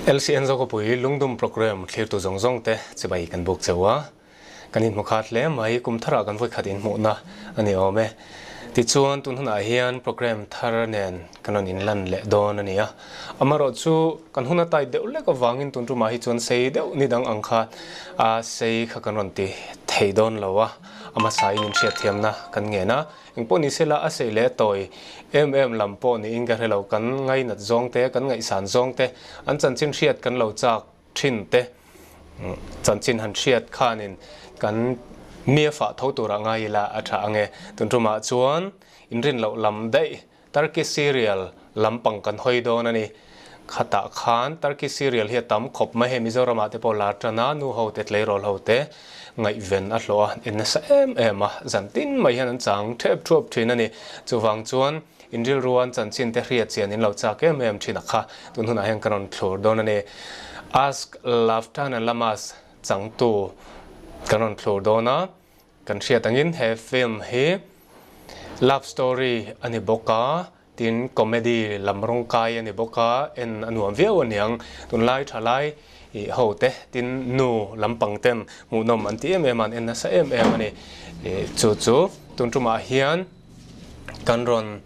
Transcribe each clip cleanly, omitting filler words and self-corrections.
LCN Zokawpui Lungdum Programme thlirtu zawng zawng te chibai kan buk cheu a, kan inhmu khat hle mai, kum tharah kan vawikhat inhmuhna a ni awm e. Tichuan tun hunah hian programme thar nen kan rawn inlan leh dawn a ni a, amaherawhchu kan hun a tight deuh lek avangin tun tumah hi chuan sei deuh ni dang ang kha a sei kha kan rawn ti thei dawn lo a, a hmasa in inhriatthiamna kan ngen a. Engpawh ni sela a sei leh tawi em em lam pawh niin ka hre lo, kan ngainat zawng te, kan ngaihsan zawng te, an chanchin hriat kan lo chak thin te, chanchin han hriat khanin kan mi a fah tho turah ngai ila a tha ange. Tun tumah chuan inrin loh lam daih Turkish serial lampang kan hawi dawn a ni. Khatah khan Turkish serial hi a tam khawp mai hei Mizoramah te pawh lar tan a, nu ho te tleirawl ho te ngaihven a hlawh a, en nasa em em a, zan tin mai hian an chang thep thuap thin a ni. Chuvang chuan in rilruan chanchin te hriat chian in lo chak em em thin a kha tun hunah hian ka rawn thlur dawn a ni. Ask Laftan and Lamas changtu kan rawn thlur dawn a. Kan hriat angin he film hi love story a ni bawk a, tin comedy lam rawng kai a ni bawk a, en a nuam viau a niang. Tunlai thalai ih ho te tin nu lampang ten hmuhnawm an ti em em a, an en nasa em em a ni. Ih chu chu tun tumah hian kan rawn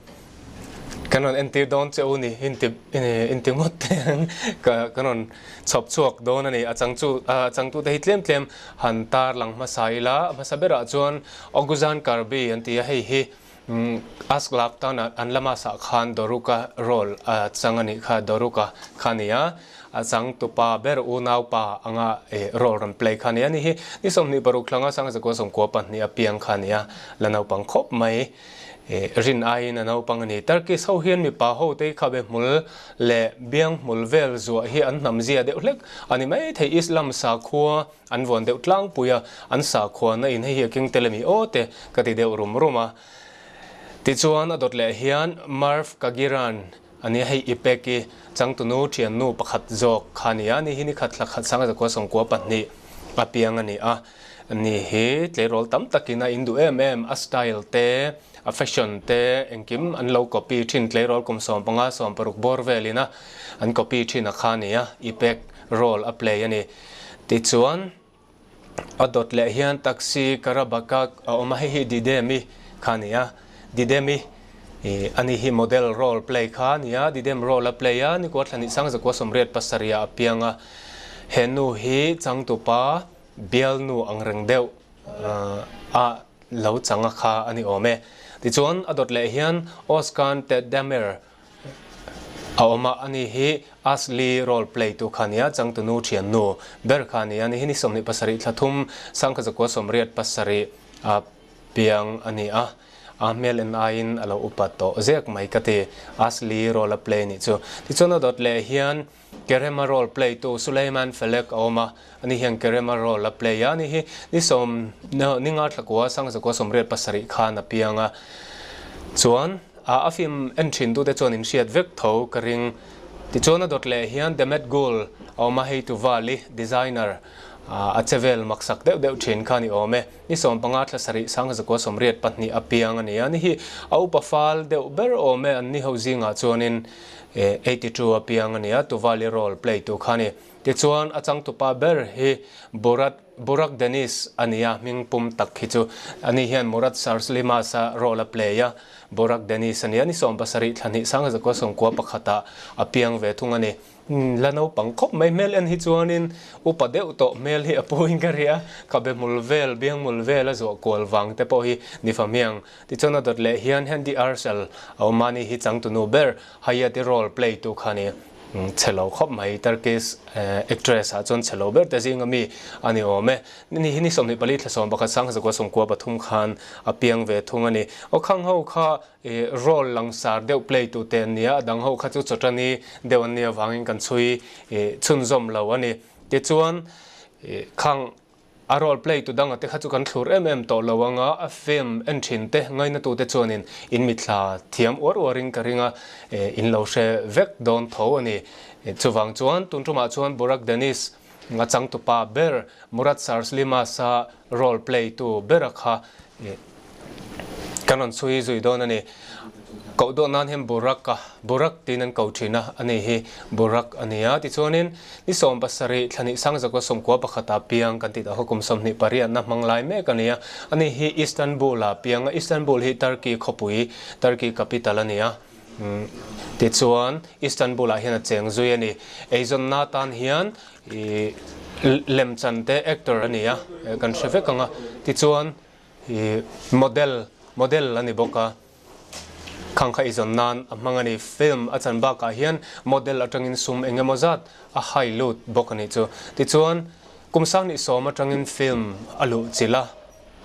kan rawn entir dawn che u ni inti inti ngawt te ang ka kan rawn chhawp chhuak dawn a ni a chang chu a changtu te hi tlem tlem han tar lang hmasa ila a hmasa berah chuan Oguzhan Karbi an ti a hei hi Ask Love tan an lama sah khan Doruka role a chang a nih kha Doruka kha a ni a A changtupa ber unaupa anga role rawn play kha a ni a ni hi. Ni 26 thlanga Sangzakua 92 a piang kha a ni a, la naupang khawp mai. Rin aiin a naupang a ni. Turkish ho hian mipa ho te khabe hmul leh biang hmul vel zuah hi an hnam zia deuh hlek a ni mai thei. Islam sakhua an vuan deuh tlangpui a, an sakhua na in hei hi a keng tel a mi aw te ka ti deuh rum rum a. Tichuan a dawt leh hian Marv Kagiran A nia hei i pek i changtunu thiannu pakhat zawk kha a ni a, ni hi ni khat thla khat 1992 a piang a ni a, ni hi tleirawl tam takin a induh em em, a style te, a fashion te engkim an lo copy thin, tleirawl kum 15 16 bawr velin a an copy thin a kha a ni a, i pek role a play a ni. Tichuan. A dawt leh hian taxi Karabakak a awm a, hei hi Didemi kha a ni a, Didemi ih ani hi model role play kha a ni a, Didem role a play a, Nikua Thlanih Sangzakua 87 ah a piang a, he nu hi changtupa bialnu ang reng deuh a lo chang a kha a ni awm e. Tichuan a dawt leh hian Oscan Tedemir A awm a, ani hi Asli role play tu kha nia, changtunu thiannu ber kha nia, ani hi ni 27 thla thum 1987 a piang a ni a, a hmel en aiin a lo upa tawh zek mai ka ti, Asli role a play nih chu. Tichuan a dawt leh hian Kerema role play tu Suleyman Felek a awm a, ani hian Kerema role a play a, ani hi ni sawm ni nga thla kua 1987 khan a piang a, chuan A a film en thin tute chuan in hriat vek tho ka ring. Tichuan a dawt leh hian Demet Gul a awm a, hei Tuvali designer a che vel maksak deuh deuh thin kha a ni awm e. Ni 15 thla sarih 1982 a piang a ni a, ni hi a upa fal deuh ber awm e an ni ho zingah chuanin 82 a piang a ni a, Tuvali role play tu kha a ni. Tichuan a changtupa ber hi Borat Burak Deniz a nia hming pum tak hi chu. Ani hian Murat Sarslimas a role a play a, Burak Deniz a nia ni 17 thla hnih 1991 ah a piang ve thung a ni. La naupang khawp mai hmel en hi chuanin upa deuh tawh hmel hi a puin ka ria, khabe hmul vel, biang hmul vel a zuah kual vang te pawh hi ni fahmiang. Tichuan a dawt leh hian Hendy Arsal a awm a ni hi changtunu ber Hayati role play tu kha a ni. Chhe lo khawp mai Turkish actress ah chuan chhe lo ber te zinga mi a ni awm e. Ni hi ni 24 thla 11 1993 khan a piang ve thung a ni. Aw khang ho kha role langsar deuh play tu te an nia, a dang ho kha chu chawtani deuh an nih avangin kan chhui chhunzawm lo a ni. Tichuan khang A role play tu danga te kha chu kan thlur em em tawh lo anga, a film en thin te ngaina tu te chuanin in mithla thiam uar uarin ka ring a, in lo hre vek dawn tho a ni. Chuvang chuan tun tumah chuan Burak Deniz a changtupa ber Murat Sarslimas a role play tu bera kha kan rawn chhui zui dawn a ni. Koh dawh nan hian Burak a, Burak tiin an ko thin a, ani hi Burak a ni a. Tichuanin ni 70 thlahnih sangzakua 11 ah piang kan tih tawh kha kum 28 na hmang lai mek a ni a. Ani hi Istanbul ah piang a, Istanbul hi Turkey khawpui, Turkey capital a ni a. Tichuan Istanbul ah hian a cheng zui a ni. Eizawnna tan hian ih lemchan te actor a ni a, kan hre vek ang a. Tichuan ih model, model a ni bawk a. Khang kha i zawn nan a hmang a ni. Film a chan bakah hian model atangin sum eng emaw zat a hai lut bawk a nih chu. Tichuan, kum 2010 atangin film a luh chilh a.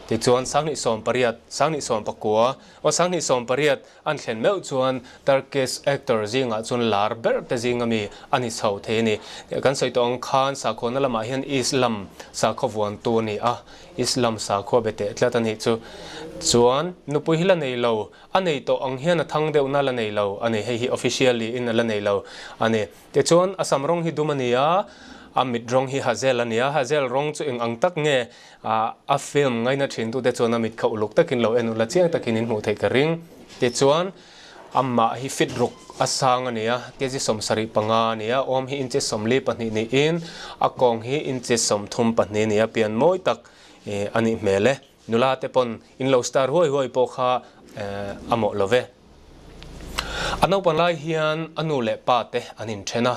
Tichuan, 2018, 2019, aw 2018 an thlen meuh chuan Turkish actor zingah chuan lar ber te zinga mi a ni chho thei a ni. Kan sawi tawh ang khan sakhuana lamah hian Islam sakhaw vuantu a ni a. Islam sakhua be teh tlat a nih chu. Chuan, nupui hi la nei lo, a nei tawh ang hian a thang deuhna la nei lo a ni, hei hi officially in a la nei lo a ni. Tichuan, a sam rawng hi dum a ni a, a mit rawng hi hazel a ni a, hazel rawng chu eng ang tak nge a film ngaina thintute chuan a mit kha uluk takin lo en ula chiang takin in hmuh theih ka ring. Tichuan, Amah hi fit ruk a sang a ni a, kg 75 a ni a, awm hi inches 42 niin a kawng hi inches 32 a ni a, pian mawi tak a nih hmel e. Nula te pawn in lo star huai huai pawh kha a mawh lo ve. A naupan lai hian a nu leh pa te an inthen a,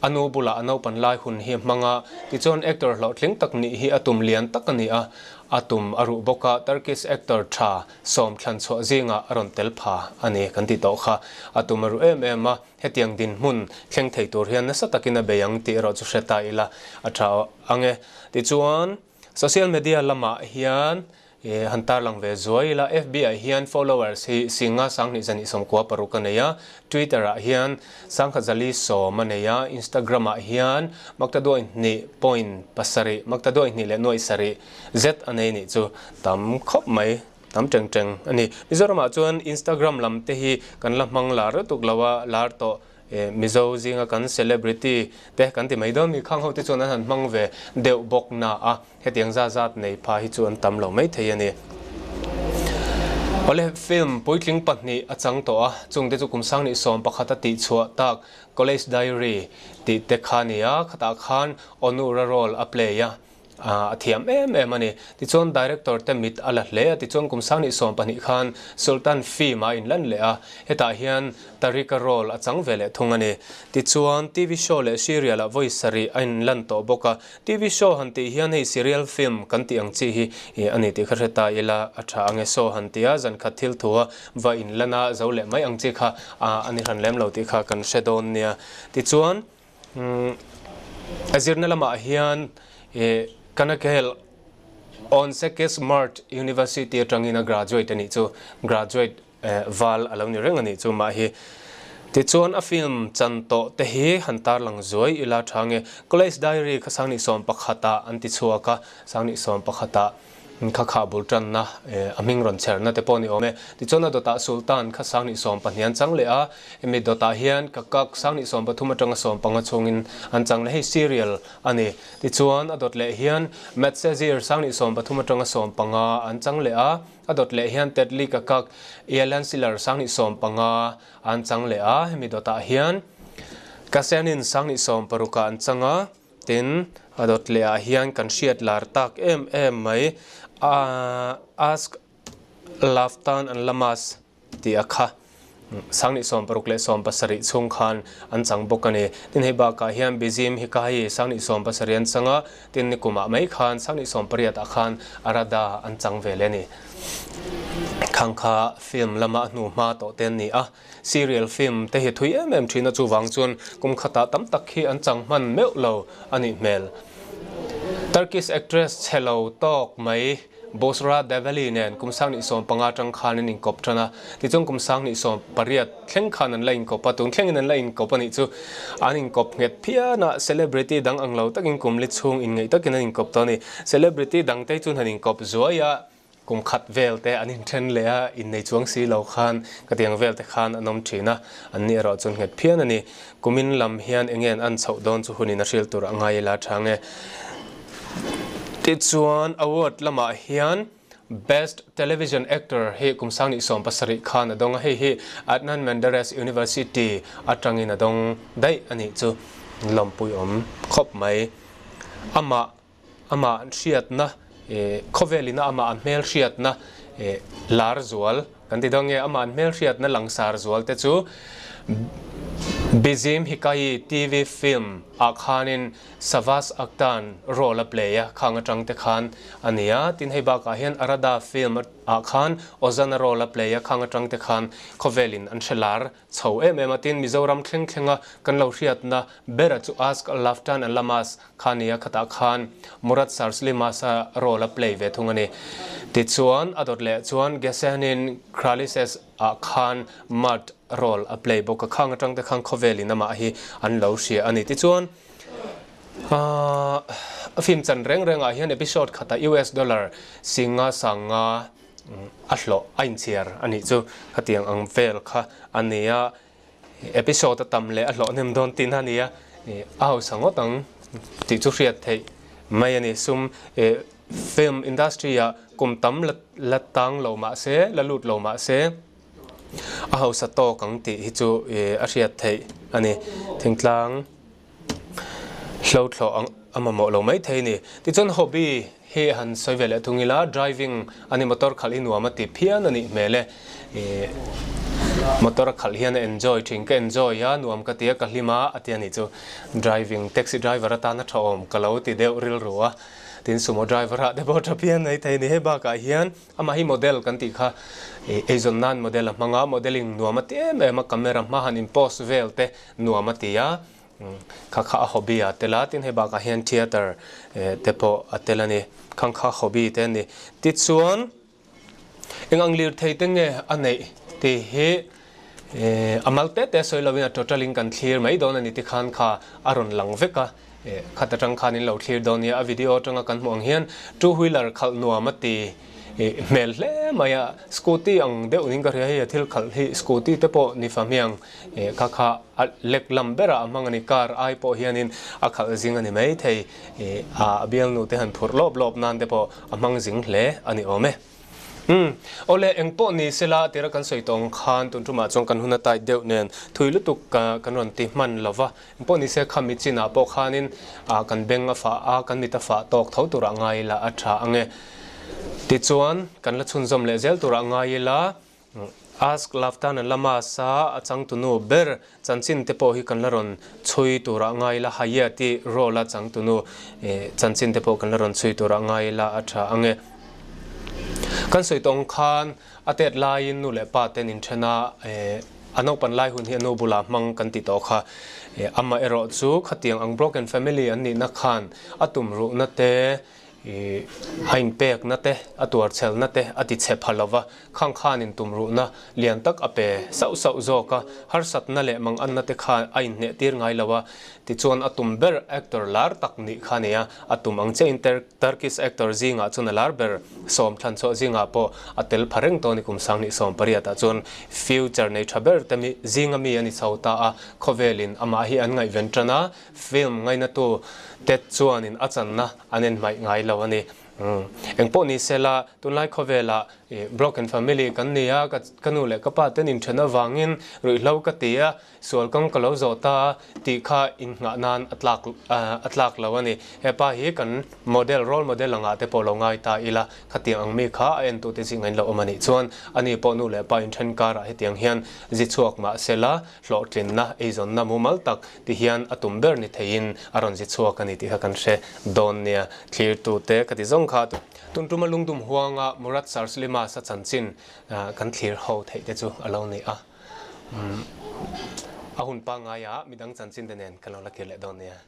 a nu bulah a naupan lai hun hi a hmang a, tichuan actor hlawhtling tak nih hi a tum lian tak a ni a, a tum a ruh bawk a, Turkish actor tha sawm thlan chhuah zingah a rawn tel pha a ni kan ti tawh kha, a tum a ruh em em a, hetiang dinhmun thleng thei tur hian nasa takin a bei ang tih erawh chu hre ta ila a tha ang e. Tichuan social media lamah hian han tarlang ve zuai ila, FB ah hian followers hi singa 2296 a nei a, Twitter ah hian 1040 a nei a, Instagram ah hian maktaduai hnih point pasarih, maktaduai hnih leh nuaih sarih zet a nei nih chu tam khawp mai, tam teng teng a ni. Mizoram ah chuan Instagram lam te hi kan la hmang lar lutuk lo a, lar tawh Mizo zinga kan celebrity te kan ti mai dawn mi khang ho te chuan an han hmang ve deuh bawk na a. Hetiang zat zat nei pha hi chu an tam lo mai thei a ni. Awle, film puitling pahnih a chang tawh a, chungte chu kum 2011 a tihchhuah tak College Diary tih te kha a ni a, khatah khan Onur-a role a play a, a thiam em em a ni. Tichuan director te mit a la hle a, tichuan kum 2012 khan Sultan film a inlan leh a, hetah hian Tariq-a role a chang ve leh thung a ni. Tichuan TV show leh serial ah vawi sarih a inlan tawh bawk a, TV show han tih hian hei serial film kan tih ang chi hi a ni tih kha hre ta ila a tha ang e. Show han tia zan khat thil thu a va inlan a zo leh mai ang chi kha a ni hran lem lo tih kha kan hre dawn nia. Tichuan a zirna lamah hian Kanakhel Onsekis Mart University atangin a graduate a nih chu. Graduate Val a lo ni reng a nih chu mah hi. Tichuan a film chan tawh te hi han tarlang zuai ila tha nge. College Diary kha 2011 ah an ti chhuak a, 2011 ah kha kha bul tanna a hming rawn chherna te pawh ni awm e. Tichuan a dawtah Sultan kha 2020 an chang leh a, hemi dawtah hian Kakak 2013 atanga 15 chhungin an chang leh hei serial a ni. Tichuan a dawt leh hian Matsezir 2013 atanga 15 an chang leh a, A dawt leh hian Tedley Kakak, Ialan Silar 2015 an chang leh a, hemi dawtah hian Kasenin 2016 ah an chang a, tin a dawt leh ah hian kan hriat lar tak em em mai Ask Laftan an Lamas tih a kha. 2016 leh 17 chhung khan an chang bawk a ni. Tin hei bakah hian Bizim Hikahi 2017 an chang a, tin nikumah mai khan 2018 ah khan Arada an chang ve leh a ni. Khang kha film lama a hnu hma tawh te an ni a, serial film te hi thui em em thin a, chuvang chuan kum khatah tam tak hi an chang hman meuh lo a nih hmel. Turkish actress chhe lo tawk mai. Bosra Develi nen kum 2015 atang khan an inkawp tan a, tichuan kum 2018 thleng khan an la inkawp a, tun thlengin an la inkawp a nih chu. An inkawp nghet phian a, celebrity dang ang lo takin kum li chhung inngeih takin an inkawp tawh a ni. Celebrity dang te chuan han inkawp zuai a, kum khat vel te an inthen leh a, innei chuang si lo khan ka tiang vel te khan an awm thin a, an ni erawh chuan nghet phian a ni. Kumin lam hian enge an an chhoh dawn chu hunin a hrilh tur a ngai ila tha nge. Tichuan award lamah hian Best Television Actor hi kum 2017 khan a dawng a, hei hi Adnan Menderes University atangin a dawng daih a nih chu lawmpuiawm khawp mai. Amah amah hriatna khawvelina amah a hmel hriatna lar zual kan ti dawn nge amah an hmel hriatna langsar zual te chu Bizim Hikayi TV film ah khanin Savas Aktan role a play a, khang atang te khan a ni a, tin hei bakah hian Arada film ah khan Ozan a role a play a, khang atang te khan khawvelin an hre lar chho em em a, tin Mizoram thleng thlenga kan lo hriatna bera chu Ask Laftan and Lamas kha a ni a, khatah khan Murat Sarslimas a role a play ve thung a ni. Tichuan a dawt leh chuan Gesenin Kralises ah khan Mart role a play bawk a, khang atang te khan khawvelin amah hi an lo hria a ni. Tichuan a film chan reng rengah hian episode khatah US dollar singa sanga a hlawh a inchhiar a nih chu khatiang ang vel kha a ni a, episode a tam leh a hlawh hnem dawn tihna a ni a, a hausa ngawt ang tih chu hriat theih mai a ni. Sum film industry ah kum tam la tang lo mah se, la lut lo mah se a hausa tawk ang tih hi chu a hriat theih a ni. Thingtlang Hlo thlawh ang a mamawh lo mai thei ni. Tichuan hobby hi han sawi ve leh thung ila, driving a ni motor khalh hi nuam a ti phian a nih hmel e. Ih motor a khalh hian a enjoy thin, ka enjoy a, nuam ka ti a, ka hlim a a ti a nih chu. Driving, taxi driver atana tha awm ka lo ti deuh rilru a. Tin sumo driver ah te pawh tha phian mai thei ni. Hei bakah hian amah hi model kan tih kha eizawn nan model a hmang a, modelling nuam a ti em em a, camera hma han in post vel te nuam a ti a. Kha kha a hobby a tel a, tin hei bakah hian theatre te pawh a tel a ni. Khang kha hobby te a ni. Tichuan, eng ang lirthei te nge a neih tih hi a mal te te sawi lovin a total in kan thlir mai dawn a ni tikhan kha a rawn lang vek a. Khat atang khan in lo thlir dawn nia. A video atanga kan hmuh ang hian two wheeler khalh nuam a ti. Hmel hle mai a, scooty ang deuh niin ka hria hei a thil khalh hi scooty te pawh ni fa hmiang kha kha a lek lam berah a hmang a ni car ai pawh hianin a khalh zing a ni mai thei a bialnu te han phurh lawp lawp nan te pawh a hmang zing hle a ni awm e. Umm awle eng pawh ni sela tira kan sawi tawng khan tun tumah chuan kan hun a tight deuh nen thui lutuk kan rawn ti hman lova eng pawh ni se khami chinah pawh khanin kan beng a fah a kan mit a fah tawk tho turah ngai ila a tha ange. Tichuan, kan la chhunzawm leh zel turah ngai ila, Ask Laftan and Lamas a a changtunu ber chanchin te pawh hi kan la rawn chhui turah ngai ila, Hayati role a changtunu chanchin te pawh kan la rawn chhui turah ngai ila a tha ange. Kan sawi tawng khan a tet laiin nu leh pa ten inthen a, a naupan lai hun hi a nu bulah hmang kan ti tawh kha. Amaherawh chu khatiang ang broken family an nihna khan a tumruhna te, I a inpekna te, a tuarchhelna te a ti chhe pha lova, khang khanin tumruhna lian tak a pe sauh sauh zawk a, harsatna leh manganna te kha a inhneh tir ngai lo a, tichuan a tum ber actor lar tak nih kha a ni a, a tum ang chiahin Turkish actor zingah chuan a lar ber sawm thlan chhuah zingah pawh a tel pha reng tawh a ni kum 2018 ah chuan future nei tha ber te mi zinga mi a ni chho ta a, khawvelin amah hi an ngaihven tan a, film ngainatu te chuanin a channa an en hmaih ngai lo a ni. Engpawh ni sela, tunlai khawvelah broken family kan ni a, ka nu leh ka pa ten inthen avangin ruihhlo ka ti a, sual kawng ka lo zawh ta a tih kha innghah nan a tlak a tlak lo a ni. Hepa hi kan model, role model angah te pawh lo ngai ta ila, khatiang ang mi kha a entute zing ain lo awm a nih chuan ani pawh nu leh pa inthen karah hetiang hian zi chhuak mah sela, hlawhtlinna eizawnna mumal tak ti hian a tum ber ni theiin a rawn zi chhuak a ni tih kha kan hre dawn nia. Thlirtute ka ti zawng kha tun tuma lungdum huanga Murat Sarslimas a chanchin kan thlir ho theih te chu a lo ni a. A hun pangngaia midang chanchin te nen kan lo la kir leh dawn nia.